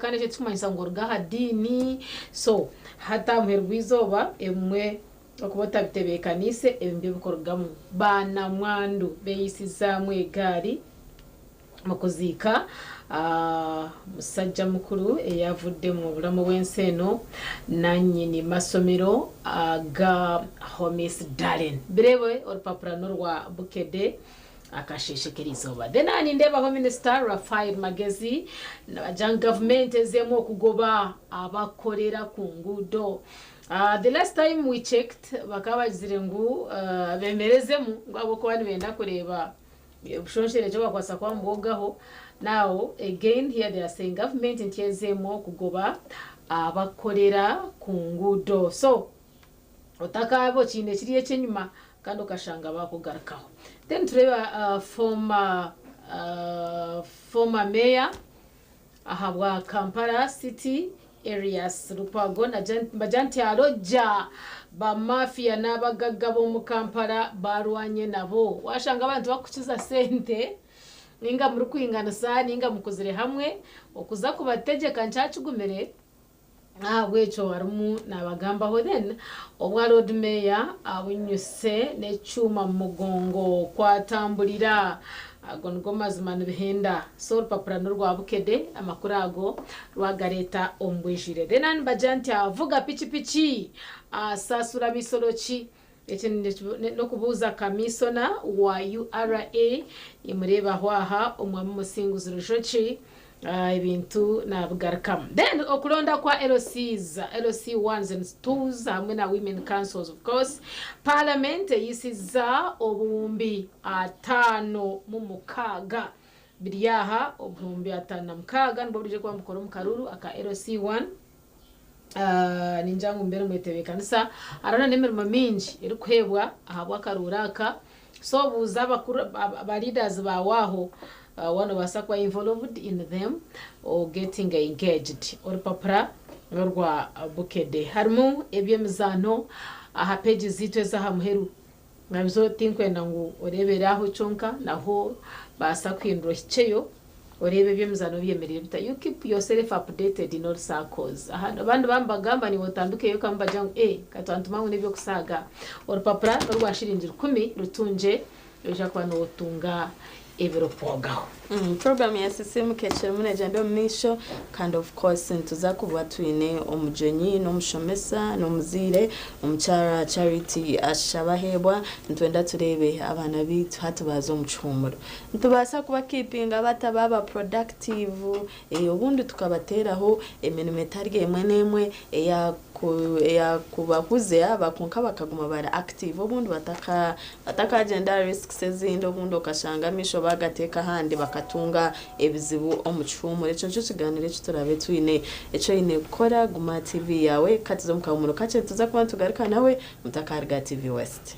Kandi ekyo tikirikumanyisa ngu oruge aha diini. So hati aha muheru gw'eizooba ebimwe okuba otabitebeekaniise ebimwe bikurugamu. Baanamwandu beeyisizaamu egaari mu kuziika musajja mukuru eyavudde mu bulamu bw'ensi eno nanyini masomero aga Homis Darren. Bireebe orupapura n'orwa Bukedde akasheeshe k'erizooba. Then aha nindeebaho Minisita Raphael Magezi nabagira ngu gavumenti ezeemu okugoba abakorera ku nguudo. The last time we checked bakaba bagizire ngu bemerezemu ngu ahabw'okuba nibenda kureeba obushonshorekye obu bakubaasa kuba nibwogaho. Now again here they are saying government nti ezeemu okugoba abakorera ku nguudo. So otakaaba okiine kiri eky'enyima kandi okashanga bakugarukaho. Then tureeba former mayor ahabwa Kampala City Erias Lukwago nagira nti arogya ba mafia n'abagagga b'omu Kampala barwanye nabo. Washanga abantu bakukiza sente ninga murikwinganisa ninga mukuzire hamwe okuza kubategyeka nkyakigumire. Ahabw'ekyo harimu nabagambaho. Then obwa Lord Mayor abunyuse n'ekyuma mu mugongo kwatamburira. Ago nigo mazima nibihenda. So orupapura n'orwa Bukedde amakuru ago rwagareeta omu bwijwire. Then aha nibagira nti avuga pikipiki asasura misoro ki? Eki n'okubuuza kamisona wa URA nimureebaho aha Omwami Musinguzi Rujoki ebintu nabigarukamu. Then okulonda kwa LCs, LC ones and twos hamwe na women councils of course. Parliament eyisiza obuwumbi 56. Biri aha 56,000 nibwo burije kuba nibukora omu karuru aka LC1. Ningira ngu mbeere mwetebeekanisa. Hariho n'emirimo mingi erikuheebwa ahabw'akaruuru aka. So buuza abakuru ba leaders baawe aho waaba noobaasa kuba involved in them or getting engaged. Orupapura n'orwa Bukedde. Harimu eby'emizaano aha peegi zaitu ez'aha muheru. Nazo tinkwenda ngu oreebere aho kyonka, naho baasa kuhindura ohikyeyo oreebe eby'emizaano byemereire bita. You keep yourself updated in all circles. Aha abandi baaba nibagamba naiwe otambikeyo okamubagira ngu ee katwantuma ngu n'eby'okusaaga. Orupapura n'orwa shiringi 1000 rutungye noija kuba nootunga ebirikwogaho. Puroguraamu ya Sisiimuka ekirimu neegyenda omu maisho kandi of course nituza kuba twine omugyenyi n'omushomesa n'omuzaire omukyara Charity Ashabaheebwa. Nitwenda tureebe abaana baitu hati baaza omu kihuumuro. Nitubaasa kubakiipinga bata baaba productive? Obundi tukabateeraho emirimo etari emwe n'emwe eyakubahuzya kwonka bakaguma bari active obundi batakagyenda aha risks ezindi obundi okashanga amaisho bagateeka ahandi bakatunga ebizibu omu kihuumuro. Ekyo nikyo kigaaniiro eki turaabe twine. Eki oine kukora guma aha TV yaawe katuze omu kahuumuro kakye nituza kuba nitugaruka nawe mutakaruga aha TV West.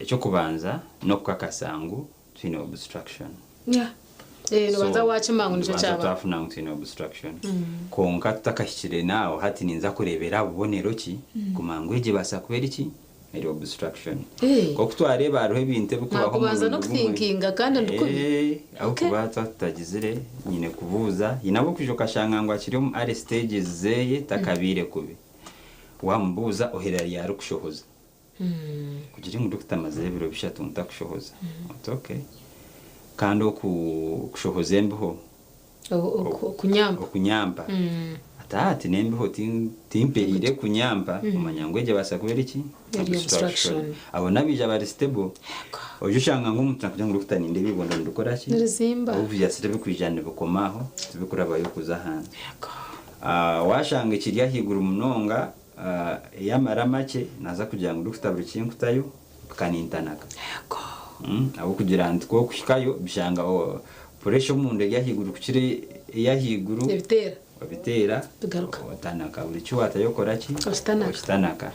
Eky'okubanza n'okukakasa ngu twine obstruction. Nobanza wakima ngu nikyo Nibanza kyaba. Twafuna ngu twine obstruction. Kwonka tutakahikire naaho, hati ninza kureebera bubonero ki kumanya ngu egi ebaasa kuba eri ki? Eri obstruction. Nk'oku twareeba hariho ebintu ebikubaho Mwakubanza omurundi gumwe. N'okuthinkinga kandi ndikubi. Aho kuba tuba tutagizire nyine kubuuza, hiine ab'okwija okashanga ngu akiri omu early stages zeeye takabiire kubi. Wamubuuza oherera yaarikushohoza. Kugira ngu dokita amazire ebiro 3 ntakushohoza. Oti okay. Kandi oku kushohoza embiho Okunyampa. Okunyampa. Ati n'embeho timperiire kunyampa, omanya ngu egyo ebaasa kuba eri ki? Eri obstruction. Abo n'abaija bari stable. Oija oshanga ngu omuntu nakugira ngu ndikuta nindeeba eibondo nirikora ki? Nirizimba. Obviously birikwija nibikoma aho, tibikurabayo kuza ahansi. Waashanga ekiri ahaiguru munonga, ey'amara makye, naaza kugira ngu ndikuta buri kinkutayo, mpika nintanaka. Ahabw'okugira nti ku orikuhikayo bishanga pressure omunda eri ahaiguru kukira ey'ahaiguru. Ebiteera. Obiteera, Bigaruka. otanaka buri ki waatayo okora ki? Okitanaka. Okitanaka.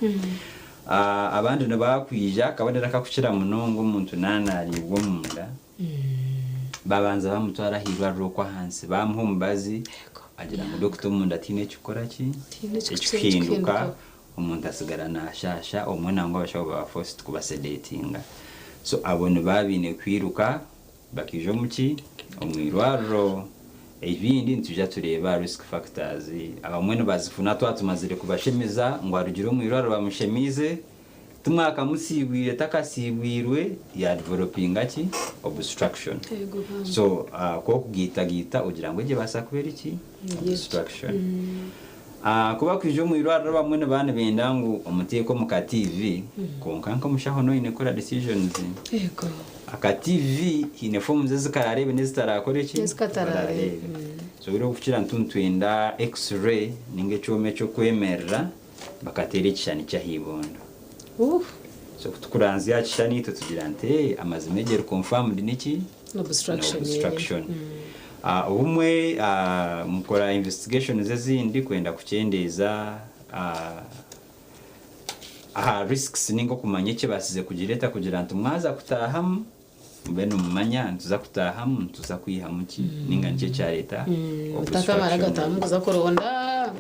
Abandi nibakwija akabonero akakukira munonga omuntu naanariibwa omunda, babanza bamutwara aha irwariro okwo ahansi bamuha omubazi, agira ngu dokita omunda tihaine ekikukora ki? Tihaine Ekikuhinduka, ekikuhinduka. Omuntu asigara naashaasha, obumwe nangwa abashaho baba forced kubasedatinga. So abo nibaba baine kwiruka bakaija omu ki? Omu irwariro. Ebindi nitwija tureebe aha risk factors. Abamwe nibazifuna twaba tumazire kubashemeza ngu arugire omu irwariro bamushemiize, timwakamusiibwire takasiibwirwe ya developinga ki? Obstruction. So ku okugaitagaita ogira ngu egyo ebaasa kuba eri ki? Obstruction. Ku bakwija omu irwariro abamwe nibaba nibenda ngu omuteeke omu ka TV kwonka nk'omushaho noine kukora decisions. Aka TV haine forms ezikaraareebe n'ezitaraakore ki? Ezikataraareebe. So buri okukira nitu nitwenda x-ray ninga ekyoma eky'okwemerera bakateera ekishushani ky'ahaibondo. So ku tukuranzya aha kishushani itwe tugira nti ee amazima egi eri confirmed niki? Obstruction. Obstruction. Obumwe mukora investigations ezindi kwenda kukyendeeza aha risks ninga okumanya ekibaasize kugireeta kugira nti mwaza kutaahamu mube nimumanya nituza kutaahamu nituza kwihamu ki ninga niki ekyareeta Otakamara obstruction. Gatahamu kuza kuronda.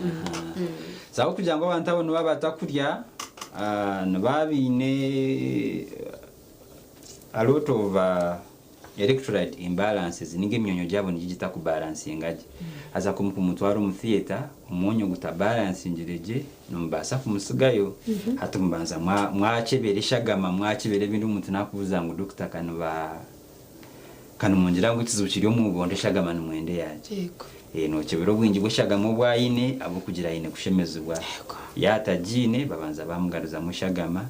So ahabw'okugira ngu abantu abo nibaba batakurya, nibaba baine a lot of electrolyte imbalances ninga emyonyo gyabo niyo gitakubalansinga gye. Haza ku mukumutwara omu theatre omwonyo gutabalансingire gye nimubaasa kumusigayo. Hati mubanza mwakyebera eshagama mwakyebera ebindi omuntu nakubuuza ngu doctor kaniba kanimungira ngu ekizibu kiri omu ibondo eshagama nimwenda eyaki. Nokyebera obwingi bw'eshagama obu aine ahabw'okugira aine kushemezibwa. Yaatagiine babanza bamugaruzamu eshagama.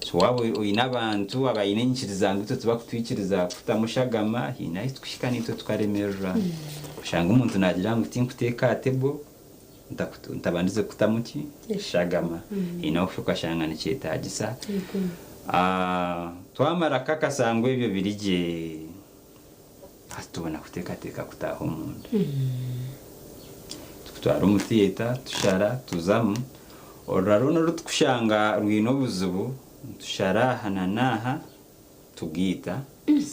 So waaba oine abantu abaine enyikiriza ngu itwe tibakutwikiriza kutamu shagama, haine ahu tukuhika naitwe tukaremererwa. Oshanga omuntu naagira ngu tinkuteeka aha table ntabandize kutamu ki? Shagama. Haine ahu okuhika okashanga nikyetaagisa. Twamara kukakasa ngu ebyo biri gye, hati tubona kuteekateeka kutaaha omunda. Tukutwara omu theatre, tushara, tuzamu. Orura rwona oru tukushanga rwine obuzibu, nitushara aha na n'aha, tugaita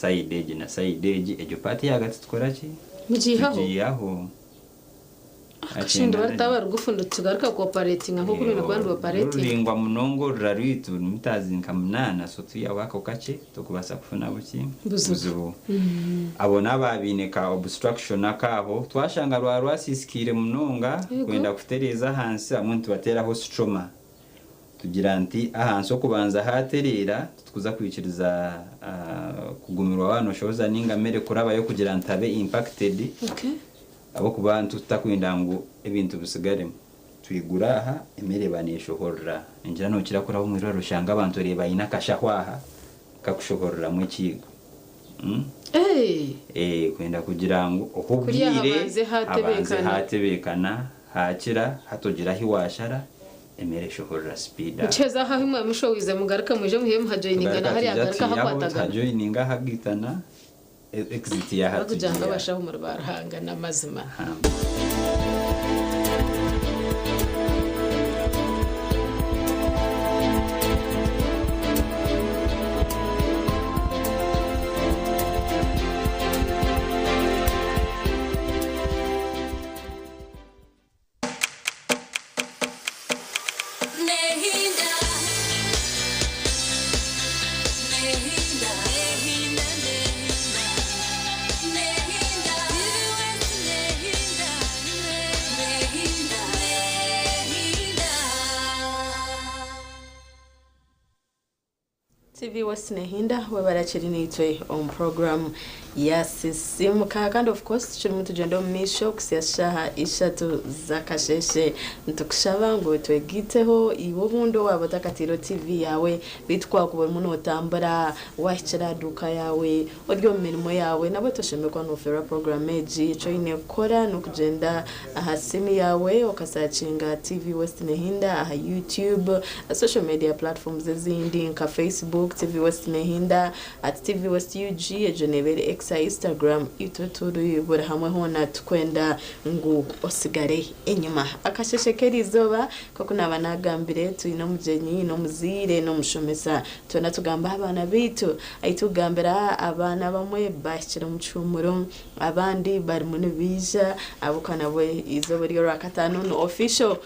sayidi egi na sayidi egi, egyo paati ey'ahagati tukora ki? Mugiihaho? Tugiihaho. Akashindi baritaaba rugufu nitugaruka kuoperatinga nk'oku rwine kuba niruoperatinga. Ruraingwa munonga orura rwaitu ni mitazi nka munaana so twihaho ako kakye tokubaasa kufuna buki? Buzibu. Buzibu. Abo n'aba baine ka obstruction akaabo twashanga rwaba rwasiisikaire munonga kwenda kutereeza ahansi abamwe nitubateeraho stroma tugira nti ahansi okubanza haatereera titukuza kwikiriza kugumirwa waaba nooshohoza nainga mere kurabayo kugira nti habe impacted. Ahabw'okuba nitutakwenda ngu ebintu bisigaremu. Twigura aha, emere eba neeshohorora. Ningira nookira kuraba omu irwariro oshanga abantu oreeba aine akashaho aha kakushohoreramu ekiigo. Kwenda kugira ngu ohe Kuriya obwire habanze habanze haatebeekana. Haatebeekana, haakira, hati ogira ahi waashara, emere eshohorora sipiidi aho. Mukiheza aho ahu mwamushohwize mugaruke mwije muhiye muhajoyininga na Tugaruka hariya twija hagaruka twihaho hakwatagana. tuhajoyininga hagaitana, exit yaha Barikugira ngu tugiiha. abashaho muri ba Ruhanga n'amazima. TV West Nehinda webare akiri naitwe omu puroguramu Yasisimuka kandi of course tukirimu tugyenda omu maisho kuhitsya shaaha 3 z'akasheeshe. Nitukushaba ngu twegaiteho iwe obundi owaaba otakataireho TV yaawe, beitu ku waakuba orimu nootambura, waahikire aha duuka yaawe, ori omu mirimo yaawe, nabwo toshemereire kuba noofeerwa puroguraamu egi. Eki oine kukora n'okugyenda aha simu yaawe okasakinga TV West Nehinda aha YouTube, social media platforms ezindi nka Facebook, TV West Nehinda, At TV West Ug egyo neeba eri X aha Instagram itwe turi buri hamwe hoona tikwenda ngu otsigare enyima. Akasheshe k'eriizooba nk'oku naaba naagambire twine omugyenyi n'omuzaire n'omushomesa twena tugamba aha baana baitu ahi turikugambira abaana abamwe baahikire omu kihuumuro abandi barimu nibaija ahabw'okuba nabwo eizooba ery'orwakataano ni official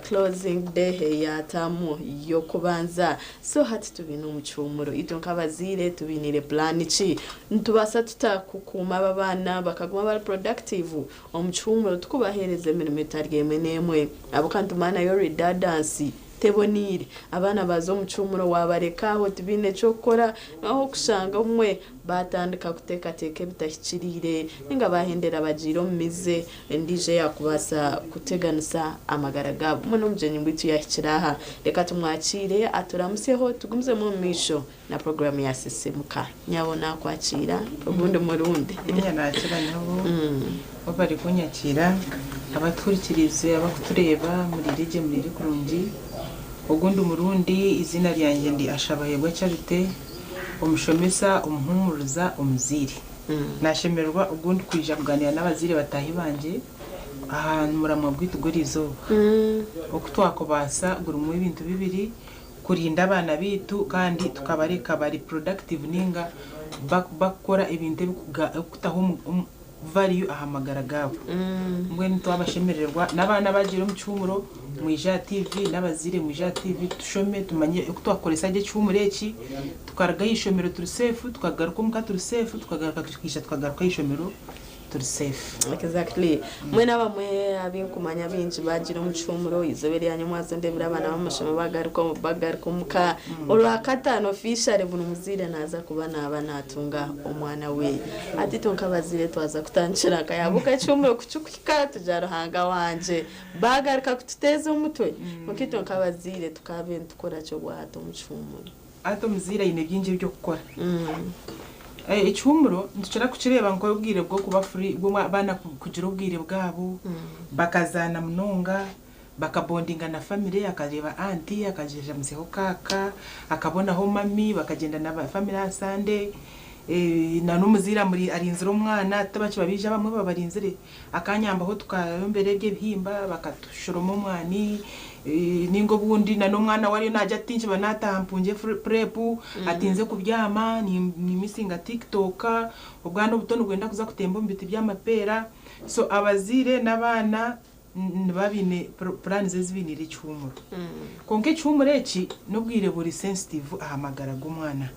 Closing day eya taamu y'okubanza. So hati tubaine omu kihuumuro. Itwe nk'abazaire tubainiire pulaani ki? Nitubaasa tuta kukuuma aba abaana bakaguma bari productive omu kihuumuro tukubaheereza emirimo etari emwe n'emwe? Ahabw'okuba nitumanya nayo redundancy teboneire. Abaana baaza omu kihuumuro waabareka aho tibaine ky'okukora, n'ahu orikushanga obumwe baatandika kuteekateeka ebitahikiriire nainga baahendera bagiire omu mize endiijo eyaakubaasa kuteganisa amagara gaabo. Mbwenu omugyenyi waitu yaahikire aha, reka tumwakiire aturamutsyeho tugumizemu omu maisho na puroguraamu ya Sisiimuka. Nyabo naakwakiira ogundi murundi. Niinye naakira nabo bo barikunyakiira, abatuhurikiriize abarikutureeba muriire gye muriire kurungi. Ogundi murundi eiziina ryangye ndi Ashabahebwa Charity, omushomesa, omuhuumuriza, omuzaire. Naashemererwa ogundi kwija kugaaniira n'abazaire bataahi bangye aha muramwa gwaitu gw'eriizooba. Oku twakubaasa gurimu ebintu bibiri, kurinda abaana baitu kandi tukabareka bari productive nainga bakukora ebintu ebikutaho value aha magara gaabo. Mbwenu twabashemererwa n'abaana abagiire omu kihuumuro mwije aha TV n'abazaire mwije aha TV tushome tumanye oku twakukoresa gye ekihuumuro eki tukaruga aha ishomero turi safe tukagaruka omuka turi safe tukagaruka tukaija tukagaruka aha ishomero turi safe. Exactly. Mbwenu abamwe abinkumanya baingi bagira omu kihuumuro eizooba eryanyu mwaza ndebera abaana b'amashomo bagaruka bagaruka omuka orwakataano officially buri muzaire naaza kuba naaba naatunga omwana we. Hati itwe nk'abazaire twaza kutandikira nka yabuka ekihuumuro kukikuhika tugira Ruhanga wangye bagaruka kututeeza omutwe kwonka itwe nk'abazaire tukabe nitukora ki obwahati omu kihuumuro? Hati omuzaire aine bingi eby'okukora. Ekihuumuro nitukira kukireeba nk'obwire bw'okuba free bw'abaana kugira obwire bwabo bakazaana munonga bakabondinga na family akareeba aunty akagyeramutsyaho kaaka akabonaho mummy bakagyenda na family aha Sunday na n'omuzaire arinzire omwana tibakiba baija abamwe babarinzire akanyambaho tukayombera ebyo ebihimba bakatushoroma omwani ninga obundi na n'omwana we ariyo naagira ati tinkiba naataaha mpungye prep atinze kubyama nimisinga TikTok obwana obuto nibwenda kuza kutemba omu biti by'amapeera so abazaire n'abaana niba baine plans ezi bainiire ekihuumuro. Kwonka ekihuumuro eki n'obwire buri sensitive aha magara g'omwana.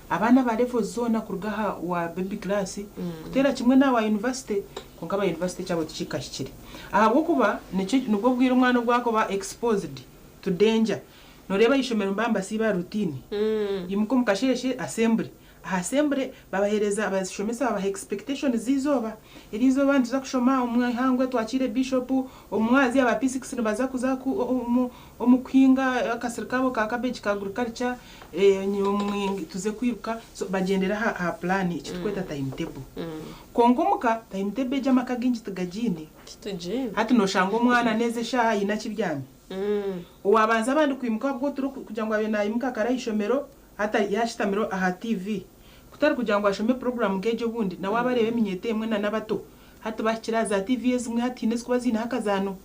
Abaana aba levels zoona kuruga aha wa baby class kuteera kimwe n'aha wa university kwonka aba university ekyabo tikikahikire. Ahabw'okuba nibwo bwire omwana obu akuba exposed to danger. Nooreeba aha ishomero nibaba nibasiiba aha routine. Imuka omu kasheeshe assembly. Aha assembly babaheereza abashomesa babaha expectations z'eizooba. Eriizooba nituza kushoma omu ihangwe twakiire bishop, omumwazi aba P6 nibaza kuza omu kuhinga akasiri kaabo ka cabbage ka agriculture, tuze kwiruka so bagyendera aha plan ekiturikweta timetable. Kwonka omuka timetable egi amaka gaingi tigagiine. Titugiine. Hati nooshanga omwana neeza eshaaha aine akibyami. Owabanza abandi kwimuka ahabw'oturo kugira ngu abe naimuka kare aha ishomero hati yaashutamire aha TV. Kutari kugira ngu ashome puroguraamu nk'egyo obundi nawe aba areeba eminyeeto emwe na n'abato. Hati bahikire aha za TV ezimwe hati haine ezikuba ziineho akazaano.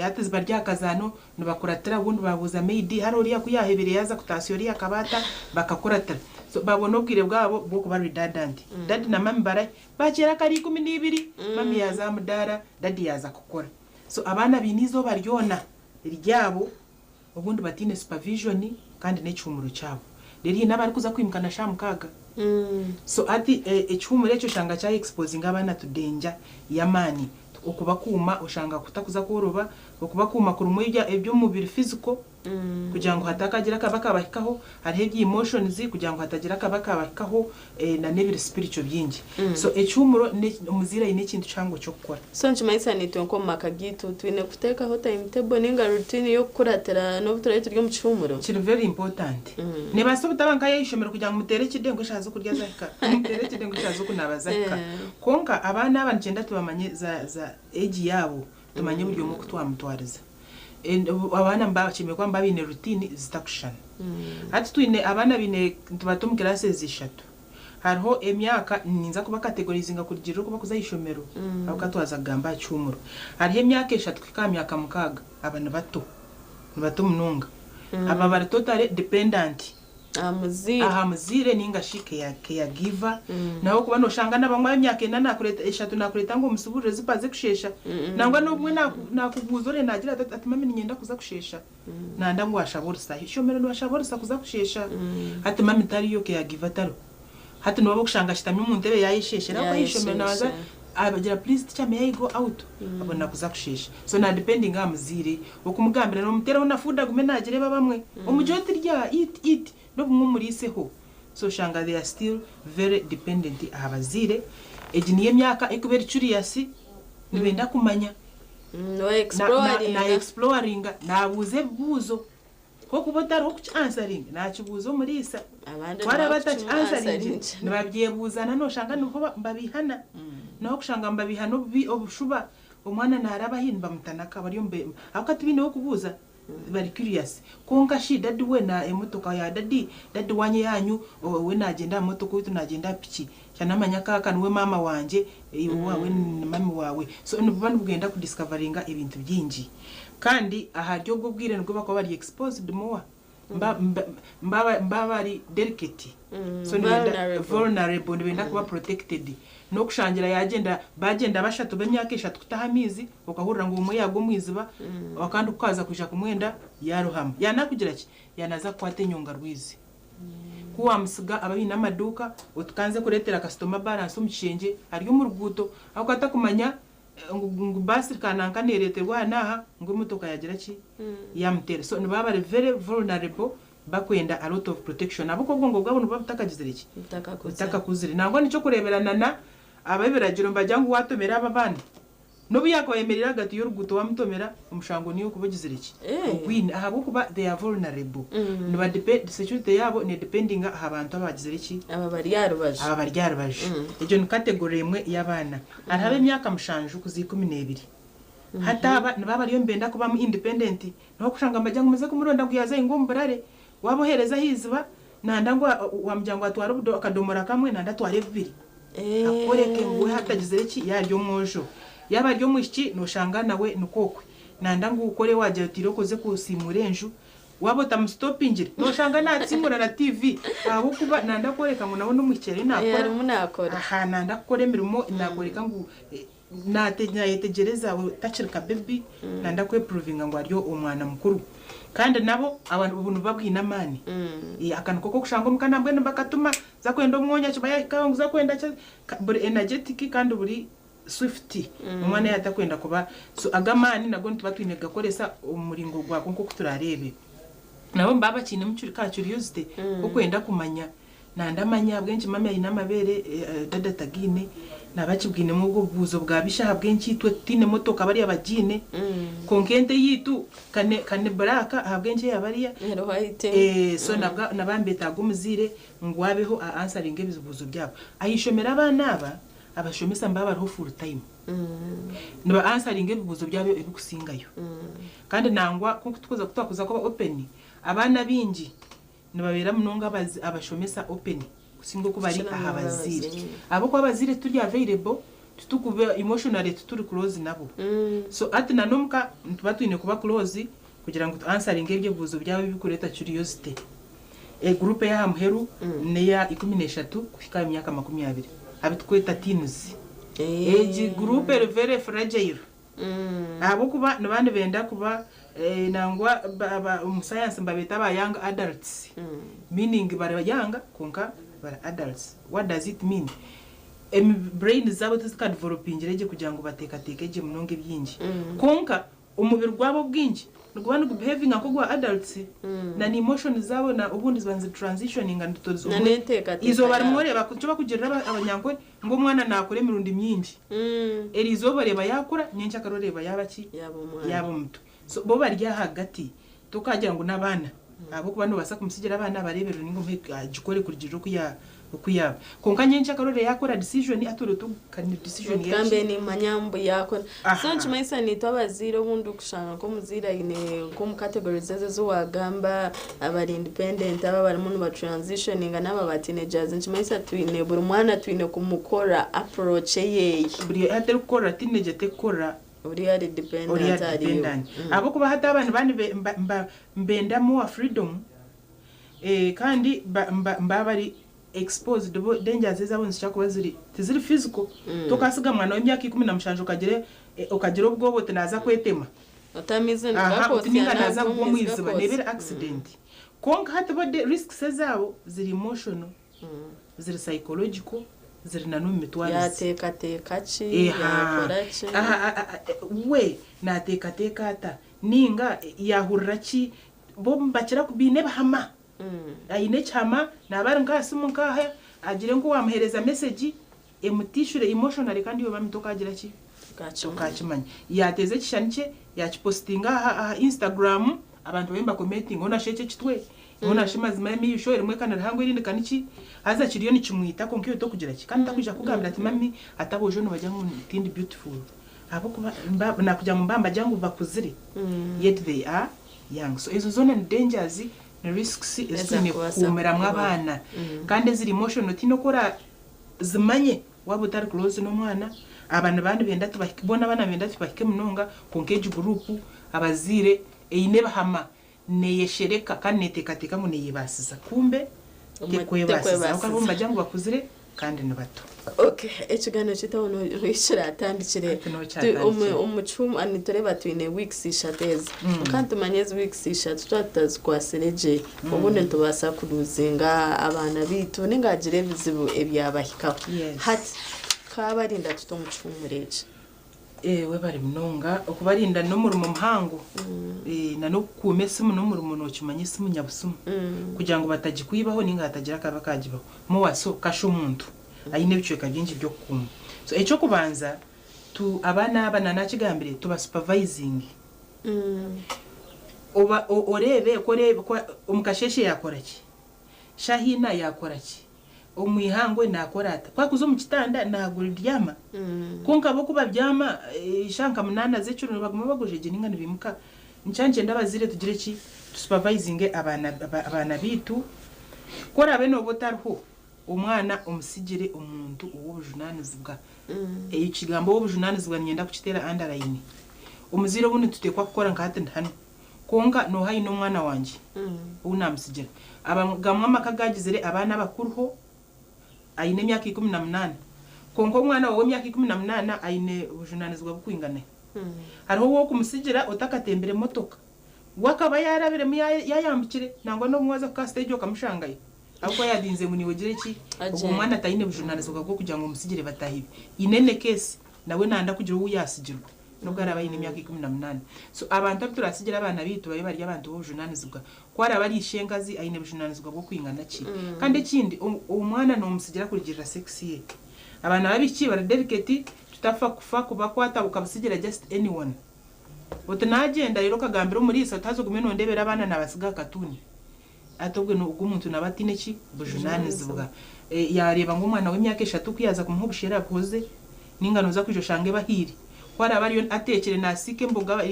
Hati bari aha kazaano nibakuratira obundi babuuza maid hariho oriya ku yaahebire yaaza kutaasya oriya akabaata bakakuratira. So babona obwire bwabo bw'okuba redundant. Daddy na mummy barahi? Bakyera kare 12 mummy yaaza aha mudaara daddy yaaza kukora. So abaana baine eizooba ryona ryabo obundi bataine supervision kandi n'ekihuumuro kyabo. Reero haine abarikuza kwimuka na shaaha 6. So hati ekihuumuro ekyo oshanga kya exposinga abaana to danger y'amaani. Okubakuuma oshanga kutakuza kworoba, okubakuuma kurimu eby'omubiri physical. Kugira ngu hatakagira akaba kabahikaho, hariho ebya emotions, kugira ngu hatagira akaba kabahikaho, na n'ebiri spiritual bingi. So ekihumuro omuzaire aine ekintu kihango ky'okukora. So nikimanyisa nitwe nk'omu maka gaitu twine kuteekaho timetable ninga routine y'okukuratira n'obu turabe turi omu kihumuro. Kiri very important. Nebaasa obutaba nka y'eishomero kugira ngu muteere ekide ngu eshaaha z'okurya zahika, muteere ekide ngu eshaaha z'okunaaba zahika. Kwonka abaana aba nikyenda tubamanye za age yaabo, tumanye buri omwe oku twamutwariza. Abaana bakyemereire kuba nibaba baine routine zitakushushana. Hati twine abaana baine nitubata omu classes ishatu. Hariho emyaka ninza kuba categorizinga kurugirira oku bakuza ah'ishomero, ahabw'okuba twaza kugamba aha kihumuro. Hariho emyaka 3 kuhika aha myaka 6, aba ni bato, ni bato munonga. Aba bari totally dependent aha muzaire. Aha muzaire ninga shi caregiver. Nawe okuba noshanga nabamwe ab'emyaka 4 nakureta, 3 nakureta ngu omusiburire zipa zikushesha. Nangwa n'obumwe nakubuuza ore nagira ati, "Mami, ninyenda kuza kushesha." Nanda ngu washaba orusa. Ishomero niwashaba orusa kuza kushesha. Hati mami tariyo, caregiver tariho. Hati niwaba okushanga ashutami omu ntebe yayesheshera aho ishomero nabanza abagira, "Please teacher, may I go out?" Abona kuza kushesha. So na depending aha muzaire okumugambira nomuteraho na food agume nagireba bamwe. Omugye oti rya, eat, eat, n'obumwe omuriiseho. So oshanga they are still very dependent aha bazaire. Egi niyo emyaka ekuba eri curious, nibenda kumanya. No exploring. Na exploringa, nabuuza ebibuuzo. Kokuba otariho kuki answeringa, nakibuuza omuriisa. Abandi Twaraba nibakukimu ataki answeringi, answeringi. Nibabyebuuzana, noshanga niho babihana. Naho kushanga nibabihana obubi obushuba, omwana naraba ahi nibamutanaka bari omu aho tibiineho kubuuza, bari curious. Konka shi daddy we na emotoka ya daddy, daddy wanye yanyu we nagenda aha motoka, owitu nagenda aha piki. Kyanamanya kaka niwe mama wangye, iwe wawe ni mami wawe. So nibuba nibugenda kudiscoveringa ebintu bingi. Kandi ahari obwo bwire nibwo bakuba bari exposed more. Mba bari delicate. So nibenda Vulnerable. Vulnerable, nibenda kuba protected. N'okushangira yagenda bagenda bashatu b'emyaka 3 kutaha amaizi, okahurira ngu omwe yagwa omwiziba, akandi kukaza kwija kumwenda yaruhama. Yanakugira ki? Yanaza kukwata enyonga rwizi. Ku wamusiga aba baine amaduuka, otukanze kureetera customer balance omu kishengye, ari omu ruguuto, aho atakumanya ngu basi kananka nereeterwa aha n'aha, ngu emotoka yagira ki? Yamuteera. So nibaba bari very vulnerable, bakwenda a lot of protection. Ahabw'okuba obwongo bwabo nibuba butakagizire ki? Butakakuzire. Butakakuzire. Nangwa nikyo kureeberana na ab'ebiragiro nibagira ngu watomera aba baana, n'obu yakuba ayemereire ahagati y'oruguuto wamutomera, omushango niyo okuba ogizire ki? Ogwine. Ahabw'okuba they are vulnerable. Niba security yabo ne dependinga aha bantu abagizire ki? Aba bari aha rubaju. Aba bari aha rubaju. Egyo ni category emwe y'abaana. Hariho ab'emyaka 7 kuza 12. Hati aba nibaba bariyo nibenda kubamu independent. Niho kushanga nibagira ngu muze kumuronda ngu yaza ngu omu burare. Wabohereza ah'iziba, nanda ngu wamugira ngu atware akadomora kamwe, nanda atware bubiri. Akoreke ngu we hatagizire ki yarya omwojo. Yaba ari omwishiki noshanga nawe nikwo okwe. Nanda ngu ukore wagira otire okoze kusimura enju, waba otamusitopingire noshanga natsimura na TV. Ahabw'okuba nanda kworeka ngu nawe n'omwishiki ariyo nakora. Arimu nakora. Aha nanda kukora emirimo, nakworeka ngu nayetegyereza takiri ka baby, nanda kweprovinga ngu ari omwana mukuru. Kandi nabo abantu obu nibuba bwine amaani. Akantu koko kushanga omuka nambwenu bakatuma za kwenda omwonya kiba yahikaho ngu za kwenda buri energetic kandi buri swift. Omwana yatakwenda kuba so agamaani nago nituba twine kugakoresa omu muringo gwako nk'oku turareebe. Nabo nibaba bakiinemu ka curiosity okwenda kumanya. Nanda amanya ahabw'enki mami aine amabeere, dada atagiine, naba akibwinemu obwo obubuuzo bwa bisha ahabw'enki itwe tutiine motoka bariya bagiine. Konka ente yiitu kane black, ahabw'enki eya bariya eri white. So nabwa naba nibetaaga omuzaire ngu abeho a answeringa ebibuuzo byabo. Ah'ishomero abaana aba, abashomesa nibaba bariho full time. Niba answeringa ebibuuzo byabo ebikusingayo. Kandi nangwa nk'oku tukuza twakuza kuba open, abaana baingi nibabeera munonga abashomesa open kusinga oku bari Kukira aha munonga bazaire. abazaire. Ahabw'okuba abazaire turi available, titukuba emotionally tuturi close nabo. So ati na n'omuka nituba twine kuba close kugira ngu tu answeringe ebyo ebibuuzo byabo ebikureeta curiosity. Group ey'aha muheru neya 13 kuhika aha myaka 20. Abitukweta teens. Egi group eri very fragile. Ahabw'okuba niba nibenda kuba nangwa omu science nibabeeta aba young adults. Meaning bari young konka bari adults. What does it mean? Brain zabo tizikadevelopingire gye kugira ngu bateekateeke gye munonga ebingi. Konka omubiri gwabo obwingi Niguba nigubehavinga nk'ogwa adults na n'emotion zaabo na obundi ziba nizitransitioninga. Na n'enteekateeka Izooba yaabo. rimwe oreeba icyo bakugirira abanyankore ngu omwana naakura emirundi mingi. Eri izooba oreeba yaakura, nyencakare oreeba yaaba ki? Yaaba omwana. Yaaba omuto. So bo bari ahagati, tokagira ngu n'abaana, ahabw'okuba nobaasa kumusigira abaana abareeberere ninga omuhe agikore kurugirira oku yaaba. Konka nyencakare oreeba yakora decision atuure otugukane decision. Tugambe yaki. Nimanya mbu yakora. So nikimanyisa nitwe abazaire obundi okushanga nk'omuzaire aine nk'omu categories ezo ezi wagamba, abari independent, aba abarimu nibatransitioninga, n'aba ba teenagers, nikimanyisa twine buri mwana twine kumukora approach eyeye. Buri hati erikukorera teenager tekukorera ori ari ori dependent ari ariyo. Dependent, ahabw'okuba hati abaana bandi mbenda more freedom, kandi mba bari exposed bo dangers ezabo nizikira kuba ziri tiziri physical. Tokasiga mwana w'emyaka 17 okagira obwoba oti naza kwetema. Otamize. Aha, uti ninga naza kugwa omu nigakosya. iziba nebere accident. Konka hati bo risks ezaabo ziri emotional, ziri psychological, ziri na n'omu mitwarize. Yateekateeka ki? Eha. Yakora ki? Aha, we nateekateeka ata ninga yahurira ki? Bo bakira biine ebihama. Aine ekihama, naaba ari nkaha simu nkaha agire nk'owamuheereza message emutishure emotionally, kandi iwe mami tokagira ki? Tukakimanya. Tokakimanya. Yateeza ekishushani kye yakipositinga aha Instagram, abantu babe bakomentinga, onashe eki ekitwe, onashe mazima y'emiisho erimwe kana rihango erindi kaniki, haza kiriyo nikimwita, konka iwe tokugira ki, kandi takwija kugambira ati mami ati aboojo nibagira ngu tindi beautiful, ahabwokuba nakugira ngu mba ngu bakuzire, yet they are young. So ezo zoona ni dangers, ni risks ezitwine Ezakubaasa kukuumiramu kubaho. abaana. Kandi eziri emotional tiine okora zimanye waba otari close n'omwana. Abaana bandi benda tubahike, boona abaana benda tubahike munonga, konka egi group abaziire eine ebihama, neyeshereka kandi neteekateeka ngu neyebaasiza, kumbe tekwebaasiza. Tekwebaasiza. Ahabw'okuba nibagira ngu bakuzire kandi ni bato. Okay, ekiganiro kyitaho kiratandikire. Ati niho kyatandikire. Omu cyumba nitureba twine weeks 3 ezi, kandi tumanye ezi weeks 3 tuba tutazikwasire gye, obundi nitubaasa kuruzinga abaana bitu ninga hagira ebizibu ebyabahikaho. Hati tukabarinda tuta omu kihumuro eki? Webare munonga. Okubarinda n'omurimo muhango. Na n'okukuuma esimu n'omurimo, nokimanya esimu nyabusimu kugira ngu batagikwibaho ninga hatagira akaba kagibaho mowaso kasha omuntu aine ebicweka bingi by'okukuuma. So ekyokubanza, tu abaana aba nanakigambire, tuba supervising. Oba oreebe korebe omu kasheshe yakora ki, shahina yakora ki, omu ihangwe nakora ata, kwakuza omu kitanda naguryama. Konka bo kubabyama shanka 8 z'ekiro nibaguma bagojegye ninga nibimuka. Nkyankyenda abazire tugire ki? Tusupervisinge abaana bitu. Korabe noba otariho, omwana omusigire omuntu ow'obujunanizibwa. Ekigambo ow'obujunanizibwa ninyenda kukiteera underline. Omuziire obundi tuteekwa kukora nka hati ndi hano, konka noha aine omwana wangye ou namusigira? Gamwe amaka gagizire abaana abakuruho aine emyaka 18, konka omwana wawe w'emyaka 18 aine obujunanizibwa bukwingana. Hariho owokumusigira otakatembere motoka, wakaba yarabiremu yayambukire, nangwa n'obumwe waza kuka stage okamushangayo ahabwokuba yadinze ngu niwe ogire ki? Agende. Ogwo mwana atayine bujunanizibwa bw'okugira ngu omusigire batahi be. Inene case nawe nanda kugira owu yasigirwa nubwo araba aine emyaka 18. So abantu abu turasigira abaana bitu babe bari abantu b'obujunanizibwa. Ku araba ari ishenkazi, aine bujunanizibwa bw'okwingana ki? Kandi ekindi, omwana nomusigira kurugirira sex ye. Abaana babiki bari delicate, tutafa kufa kubakwata ukabusigira just anyone, oti nagyenda rero okagambira omuriisa oti haza ogume nondebera abaana nabasiga akatuni. Ati obwe ogwo omuntu naba atine ki? Bujunanizibwa. Yareeba ngu omwana w'emyaka 3 kuyaza kumuha obushera buhoze, ninga noza kwija oshange bahiire, ku araba ariyo atekire nasiika emboga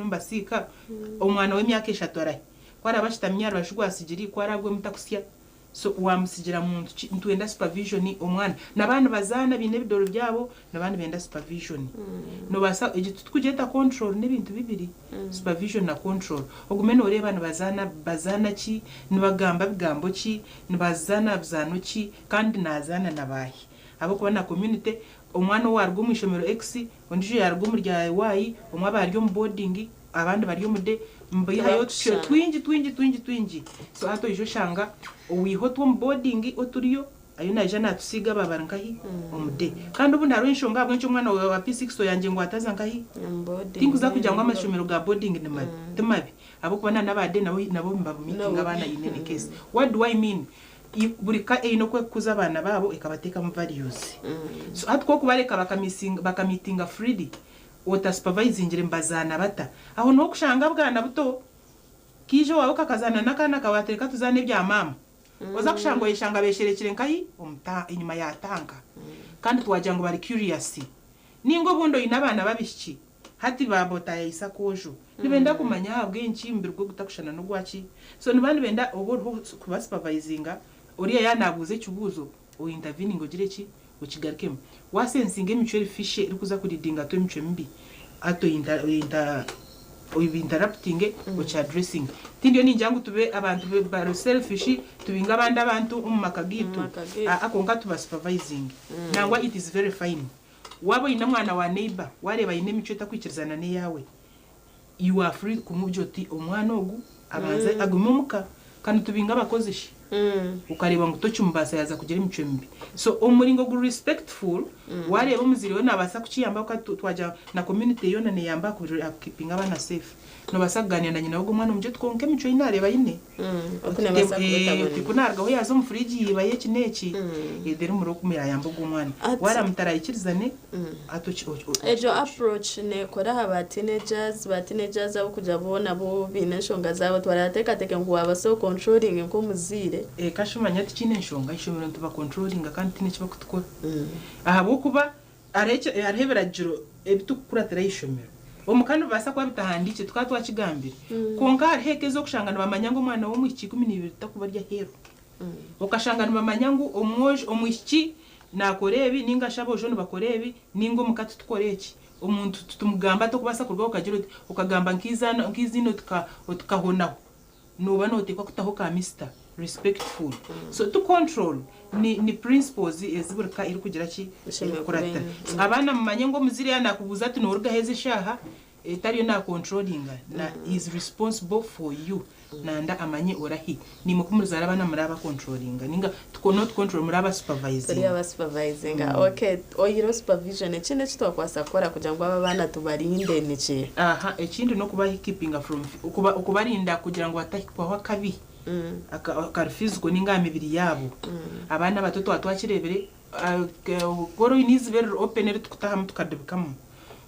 mbasiika, omwana w'emyaka 3 arahi? Ku araba ashutami aha rubaju rwa sigiri, ku aragwemu takusya. So wamusigira muntu ki? Nitwenda supervision. Omwana n'abaana bazaana biine ebidoro byabo, n'abandi benda supervision. Nobaasa egi tukugyeta control, n'ebintu bibiri, supervision na control. Ogume noreeba nibazaana bazaana ki, nibagamba bigambo ki, nibazaana buzaano ki, kandi nazaana na baahi, ahabwokuba na community omwana owaruga omu ishomero X, ondiijo yaruga omu rya Y, omwe aba ari omu boarding, abandi bari omu day, mbihayo otushusho Tibakushushana. twingi twingi twingi twingi. So hati oija oshanga owiha otw'omu boarding oturiyo. Ayo naija natusiiga aba bari nkahi omu day. Kandi obundi hariho enshonga ahabw'enki omwana waawe wa P6 oyangye ngu ataza nkahi? Tinkuza kugira ngu amashomero ga boarding ni mabi. Ti mabi. Ahabw'okuba na n'aba day nabo nabo nibabumiitinga abaana in any case. What do I mean? Buri ka eine oku ekukuza abaana baabo ekabateekamu values. So hati ku okubareka bakamisinga bakamiitinga freely otasupervisingire nibazaana bata? Aho niho okushanga bwana buto kaija owaawe kakazaana n'akaana kaawe ati reka tuzaane ebya maama. Oza kushanga oyeshanga besherekire nkahi? Omu ta enyima ya tanka. Kandi twagira ngu bari curious. Ninga obundi oine abaana b'abaishiki, hati baaba otayayise akoojo. Nibenda kumanya ahabw'enki omubiri gwe gutakushushana n'ogwa ki. So nibaba nibenda obe oriho kuba supervisinga, oriya yaaba naabuuza ekibuuzo, o interveninge ogire ki? Okigarukemu. Wa sensinga emicwe eri fishy erikuza ku leadinga to emicwe mibi, hati oyi interruptinge oki addressinge. Tindiyo ningira ngu tube abantu bari selfish tubinge abandi abantu omu maka gaitu, aa kwonka tuba supervisinge. Nangwa it is very fine waaba oyine omwana wa neighbour wareeba ayine emicwe etakwikirizana n'eyaawe, you are free kumubwira oti omwana ogu abanze agume omuka kandi tubinge abakozi shi okareeba ngu tokimubaasa yaaza kugira emicwe mibi so omu muringo guri respectful wareeba omuzaire we nabaasa kukiyambaho kandi twagira na community yoona neyamba aha kukeepinga abaana safe nobaasa kugaaniira na nyina w'ogwo mwana omugye oti kwonka emicwe ei nareeba aine Oku nebaasa kuba etabonire. oti ku narugaho yaaza omu fridge yaibayo eki n'eki then omuriro oku yayamba ogwo mwana wareeba mutaraikirizane Egyo approach nekora aha ba teenagers, ba teenagers abarikugira bo nabo baine enshonga zaabo tibarateekateeke ngu waaba so controlling nk'omuzaire. Kasha omanya tikiine nshonga, eishomero nituba controllinga kandi tihaine eki barikutukora ahabw'okuba hariho ebiragiro ebi turikukuratira aha ishomero. Omuka nibibaasa kuba bitahandiikire tukaba twakigambire kwonka hariho eka ezi orikushanga nibamanya ngu omwana w'omwishiki 12 takuba ari aheeru. Okashanga nibamanya ngu omwojo, omwishiki naakora ebi nainga shi aboojo nibakora ebi nainga omuka titukora eki. Omuntu titumugamba tokubaasa kurugaho okagira oti, okagamba nk'eiziina oti Kahonaho, nooba nooteekwa kutaho ka Mister, respectful. So to control ni ni principles ezi buri ka erikugira ki, erikukuratira. So abaana mumanye ngu omuzaire yaaba naakubuuza ati noorugaho ezi eshaaha, Etariyo na controllinga na is responsible for you nanda amanye orahi nimwe kumurizaara abaana muri aba controllinga ninga not control muri aba Turi supervisinga. aba supervisinga ok oyihireho supervision ekindi eki twakubaasa kukora kugira ngu aba abaana tubarinde niki? Aha ekindi nokuba keepinga from okubarinda kugira ngu batahikwaho akabi akari physical ninga aha mibiri yaabo abaana abato twaba twakirebire Ku ori oine eiziba eriri open eri turikutahamu tukadibikamu,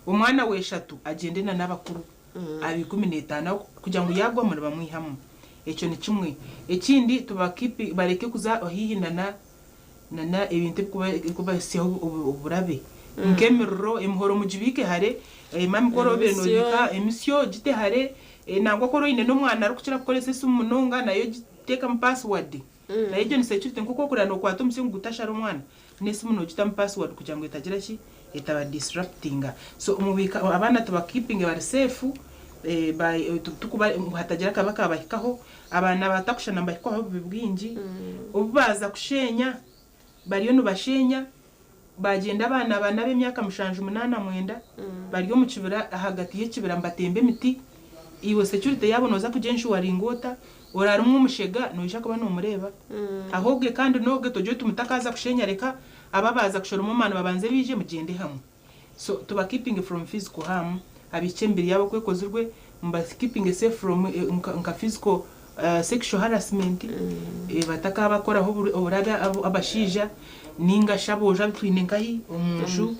omwana w'eshatu agyende na n'abakuru aba 15 kugira ngu yaagwamu nibamwihamu. Ekyo ni kimwe. Ekindi tuba keep bareke kuza haihi na na ebintu ebirikubahitsyaho oburabe nk'emiriro, emihoro mugibiike hare, mami ku oraabe noobiika emisyo gite hare, nangwa ku ori oine n'omwana arikukira kukoresa esimu munonga nayo giteekemu password. Nayo egyo ni security nk'oku orikureeba nokwata omusyo ngu gutashara omwana, n'esimu nogitamu password kugira ngu etagira ki, etaba disruptinga. So omubiika abaana tuba keepinge bari safe by tukuba ngu hatagira akabi akabahikaho, abaana abatakushushana nibahikwaho obubi bwingi, obu baaza kushenya, bariyo nibashenya, bagyenda abaana aba n'ab'emyaka mushanju, munaana, mwenda, bari omu kibira ahagati y'ekibira nibatemba emiti, iwe security yaabo nooza kugyenshuwaringa ota? Oraarumwa omushega noija kuba noomureeba? Ahobwe kandi n'obwe togire oti mutakaaza kushenya reka aba abaaza kushoroma omwana babanze baije mugyende hamwe. So tuba keepinge from physical harm, abaishiki emibiri yaabo oku ekozirwe muba keepinge safe from nka physical sexual harassment, batakabakoraho oburabe abashaija ninga shi aboojo abu twine nkahi omunju.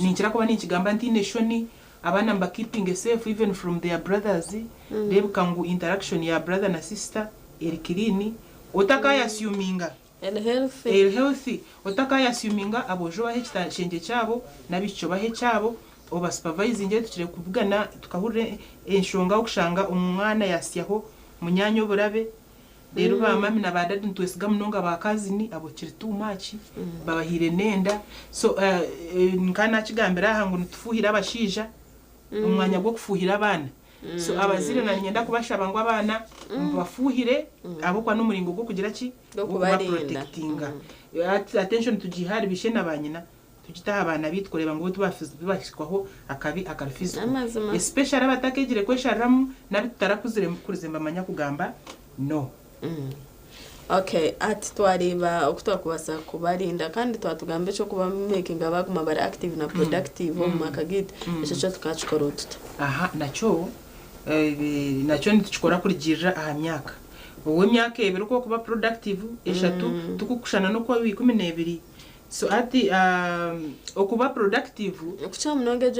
Ninkira kuba ninkigamba ntaine shoni, abaana muba keepinge safe even from their brothers, reebeka ngu interaction ya brother na sister eri clean, otakayassuminga. Eri healthy. Eri healthy. Otakayassuminga aboojo obahe ekishengye kyabo n'abaishiki obahe ekyabo, oba supervisingye tukire kubugana tukahurira enshonga okushanga omwana yasyaho munyaanya oburabe, reero ba mummy na ba daddy nitwesiga munonga ba cousin abo kiri too much babahaire n'enda so nka nakigambira aha ngu nitufuhira abashaija omu mwanya gw'okufuhira abaana. So abazaire na niinyenda kubashaba ngu abaana mubafuuhire ahabw'okuba n'omuringo gw'okugira ki? Gw'okubarinda. Gw'okubaprotectinga. Attention tugiihe ahari baishe na baanyina tugite aha baana baitu kureeba ngu bo tibahikwaho akabi akari physical. N'amazima. Especially abatakeegire kweshariramu n'abu tutarakuzire kurize nibamanya kugamba no. Okay, ati twareeba oku twakubaasa kubarinda kandi twatugamba ekyokuba makinga baguma bari active na productive omu maka gaitu, ekyo kyo tukakikora otuta? Aha nakyo nakyo nitukikora kurugirira aha myaka. Ow'emyaka 2 okwokuba productive, 3 tukukushana n'okwa 12. So ati okuba productive Kukira munonga egyo.